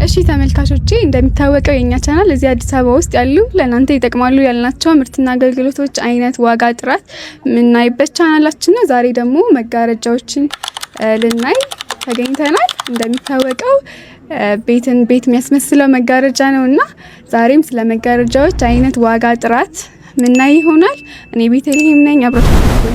እሺ ተመልካቾቼ፣ እንደሚታወቀው የኛ ቻናል እዚህ አዲስ አበባ ውስጥ ያሉ ለእናንተ ይጠቅማሉ ያልናቸው ምርትና አገልግሎቶች አይነት፣ ዋጋ፣ ጥራት የምናይበት ቻናላችን ነው። ዛሬ ደግሞ መጋረጃዎችን ልናይ ተገኝተናል። እንደሚታወቀው ቤትን ቤት የሚያስመስለው መጋረጃ ነው እና ዛሬም ስለ መጋረጃዎች አይነት፣ ዋጋ፣ ጥራት ምናይ ይሆናል። እኔ ቤተልሔም ነኝ። አብራችሁ ቆዩ።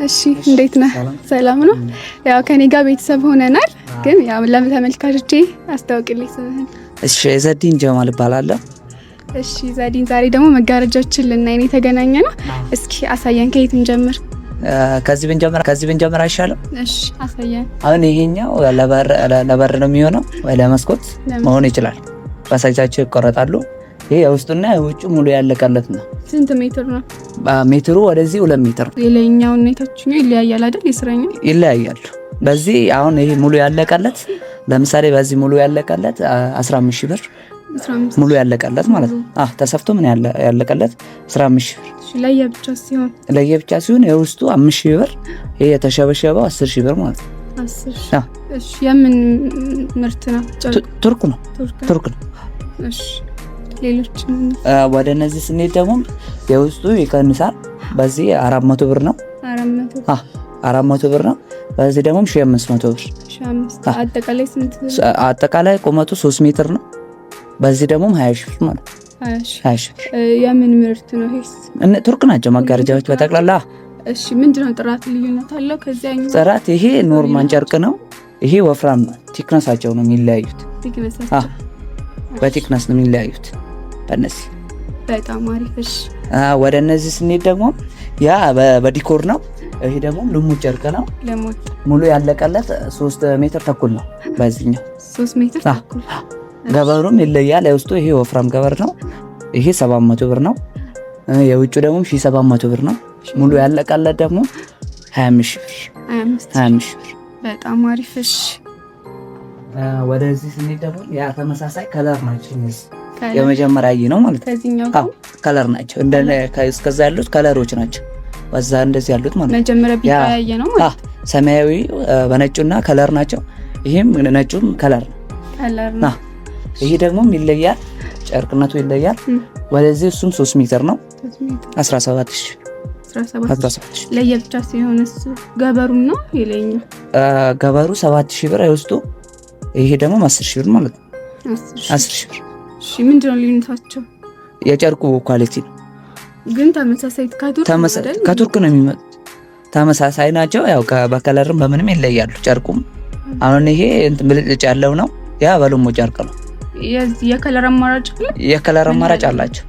እሺ እንዴት ነህ? ሰላም ነው። ያው ከኔ ጋር ቤተሰብ ሆነናል። ግን ያው ለተመልካቾቼ አስታውቅልኝ ስምህን። እሺ ዘዲን ጀማል እባላለሁ። እሺ ዘዲን፣ ዛሬ ደግሞ መጋረጃዎችን ልናይ ነው የተገናኘነው። እስኪ አሳየን፣ ከየት እንጀምር? ከዚህ ብንጀምር አይሻልም? እሺ አሳየን። አሁን ይሄኛው ለበር ነው የሚሆነው ወይ ለመስኮት መሆን ይችላል። በ size ኣቸው ይቆረጣሉ። ይሄ የውስጡና የውጩ ሙሉ ያለቀለት ነው። ስንት ሜትር ነው? ሜትሩ ወደዚህ 2 ሜትር ነው። የላይኛው እና የታችኛው ይለያያል አይደል? የስረኛው ይለያያሉ። በዚህ አሁን ይሄ ሙሉ ያለቀለት ለምሳሌ በዚህ ሙሉ ያለቀለት 15 ሺህ ብር ሙሉ ያለቀለት ማለት ነው። አህ ተሰፍቶ ምን ያለቀለት 15 ሺህ ብር። ለየብቻ ሲሆን ለየብቻ ሲሆን የውስጡ 5 ሺህ ብር፣ ይሄ የተሸበሸበው 10 ሺህ ብር ማለት ነው። 10 ሺህ። እሺ የምን ምርት ነው? ቱርክ ነው። ቱርክ ነው። እሺ ሌሎች ወደ እነዚህ ስንሄድ ደግሞ የውስጡ ይቀንሳል። በዚህ 400 ብር ነው። 400 ብር ነው። በዚህ ደግሞ 1500 ብር። አጠቃላይ ስንት? አጠቃላይ ቁመቱ 3 ሜትር ነው። በዚህ ደግሞ 20 ሺህ ብር ማለት ነው። 20 ሺህ ብር። የምን ምርት ነው ይሄስ? ቱርክ ናቸው መጋረጃዎች በጠቅላላ። እሺ ምንድነው ጥራት ልዩነት አለው ከዚያኛው? ጥራት ይሄ normal ጨርቅ ነው። ይሄ ወፍራም ነው። thickness ኣቸው ነው የሚለያዩት። በ thickness ነው የሚለያዩት በእነዚህ። በጣም አሪፍ። እሺ ወደ እነዚህ ስንሄድ ደግሞ ያ በ decor ነው። ይሄ ደግሞ ልሙጥ ጨርቅ ነው። ሙሉ ያለቀለት 3 ሜትር ተኩል ነው። በዚህኛው 3 ሜትር ተኩል። ገበሩም ይለያል። የውስጡ ይሄ ወፍራም ገበር ነው። ይሄ 700 ብር ነው። የውጩ ደግሞ 1700 ብር ነው። ሙሉ ያለቀለት ደግሞ 25 ሺህ ብር። 25 ሺህ ብር። በጣም አሪፍ። እሺ ወደዚህ ስንሄድ ደግሞ ያ ተመሳሳይ color ናቸው። የመጀመሪያ አይ ነው ማለት ነው። color ናቸው። እንደ እስከዛ ያሉት color ኦች ናቸው። በዛ እንደዚህ ያሉት ማለት ነው። መጀመሪያ ቢጫ ያየ ነው ማለት ሰማያዊ በነጩና color ናቸው። ይሄም ነጩም color ነው። color ነው። ይሄ ደግሞ ይለያል፣ ጨርቅነቱ ይለያል። ወደዚህ እሱም 3 ሜትር ነው። 17 ሺህ። 17 ሺህ። ለየብቻ ሲሆን እሱ ገበሩ ነው ይለኛል። ገበሩ 7 ሺህ ብር የውስጡ፣ ይሄ ደግሞ 10 ሺህ ብር ማለት ነው። 10 ሺህ ብር። እሺ ምንድነው ልዩነታቸው? የጨርቁ quality ነው። ግን ተመሳሳይ ከቱርክ ነው የሚመጡት። ተመሳሳይ ናቸው። ያው በ color ም በምንም ይለያሉ። ጨርቁም አሁን ይሄ ብልጭልጭ ያለው ነው። ያ በልሙጥ ጨርቅ ነው። የ color አማራጭ የ color አማራጭ አላቸው።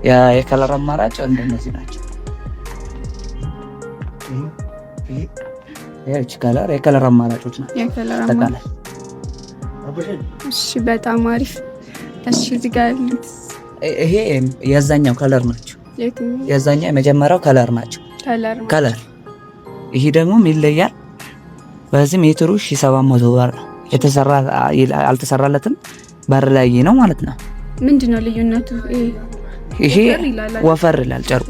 የ color አማራጭ እንደነዚህ ናቸው። ይሄ color የ color አማራጮች ናቸው። እሺ በጣም አሪፍ። እሺ እዚህ ጋር ይሄ የዛኛው color ናቸው። የዛኛው የመጀመሪያው color ናቸው። color ይሄ ደግሞ ይለያል። በዚህ ሜትሩ 1700 ብር ነው። የተሰራ አልተሰራለትም። በር ላይ ነው ማለት ነው። ምንድነው ልዩነቱ? ይሄ ወፈር ይላል ጨርቁ።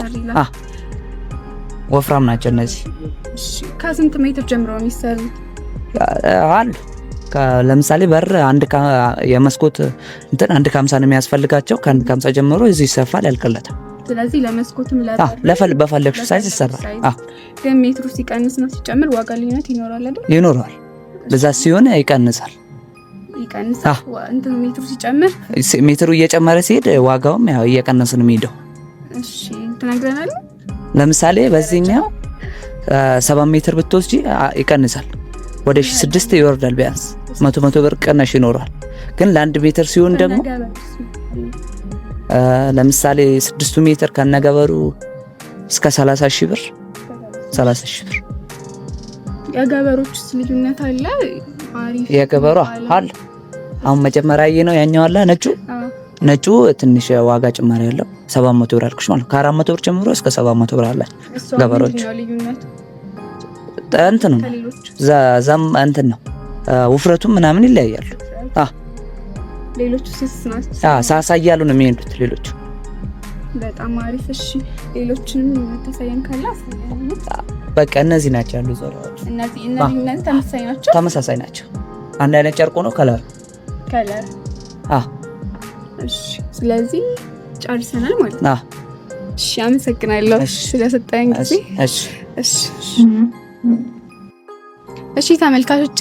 ወፍራም ናቸው እነዚህ። ከስንት ሜትር ጀምሮ ነው የሚሰሩት? አሉ ለምሳሌ በር አንድ የመስኮት እንትን 1.50 ነው የሚያስፈልጋቸው። ከ1.50 ጀምሮ እዚህ ይሰፋል፣ ያልቅለታል። ስለዚህ ለመስኮትም በፈለግሽው size ይሰራል። ግን ሜትሩ ሲቀንስ ነው ሲጨምር ዋጋ ልዩነት ይኖራል አይደል? ይኖራል። ብዛት ሲሆን ይቀንሳል። ይቀንሳል። እንትኑ ሜትሩ ሲጨምር ሜትሩ እየጨመረ ሲሄድ ዋጋውም ያው እየቀነሰ ነው የሚሄደው። እሺ ትነግረናለህ? ለምሳሌ በዚህኛው 7 ሜትር ብትወስጂ ይቀንሳል፣ ወደ 6 ይወርዳል። ቢያንስ 100 ብር ቅናሽ ይኖራል። ግን ለአንድ ሜትር ሲሆን ደግሞ ለምሳሌ 6 ሜትር ከነገበሩ እስከ 30 ሺህ ብር 30 ሺህ ብር። የገበሮችስ ልዩነት አለ? የገበሩ አለ። አሁን መጀመሪያ ይሄ ነው ያኛው አለ ነጩ ነጩ ትንሽ ዋጋ ጭማሪ ያለው 700 ብር አልኩሽ ማለት ነው። ከ400 ብር ጀምሮ እስከ 700 ብር አለ ገበሮች። እንትን ነው ዛም እንትን ነው ውፍረቱም ምናምን ይለያያሉ። ሌሎቹ ስስ ናቸው። ሳሳ እያሉ ነው የሚሄዱት ሌሎቹ። በጣም አሪፍ። እሺ ሌሎችንም የምታሳየን ካለ በቃ እነዚህ ናቸው ያሉ ዞራዎች። እነዚህ ተመሳሳይ ናቸው። ተመሳሳይ ናቸው። አንድ አይነት ጨርቁ ነው color color። እሺ ስለዚህ ጨርሰናል ማለት ነው። እሺ አመሰግናለሁ ስለሰጠኝ ጊዜ። እሺ እሺ እሺ ተመልካቾቼ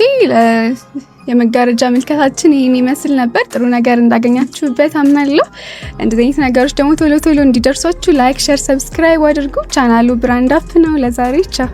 የመጋረጃ ምልከታችን ይህን ይመስል ነበር። ጥሩ ነገር እንዳገኛችሁበት አምናለሁ። እንደዚህ አይነት ነገሮች ደግሞ ቶሎ ቶሎ እንዲደርሷችሁ like፣ share፣ subscribe አድርጉ። ቻናሉ ብራንድ አፕ ነው። ለዛሬ ቻው።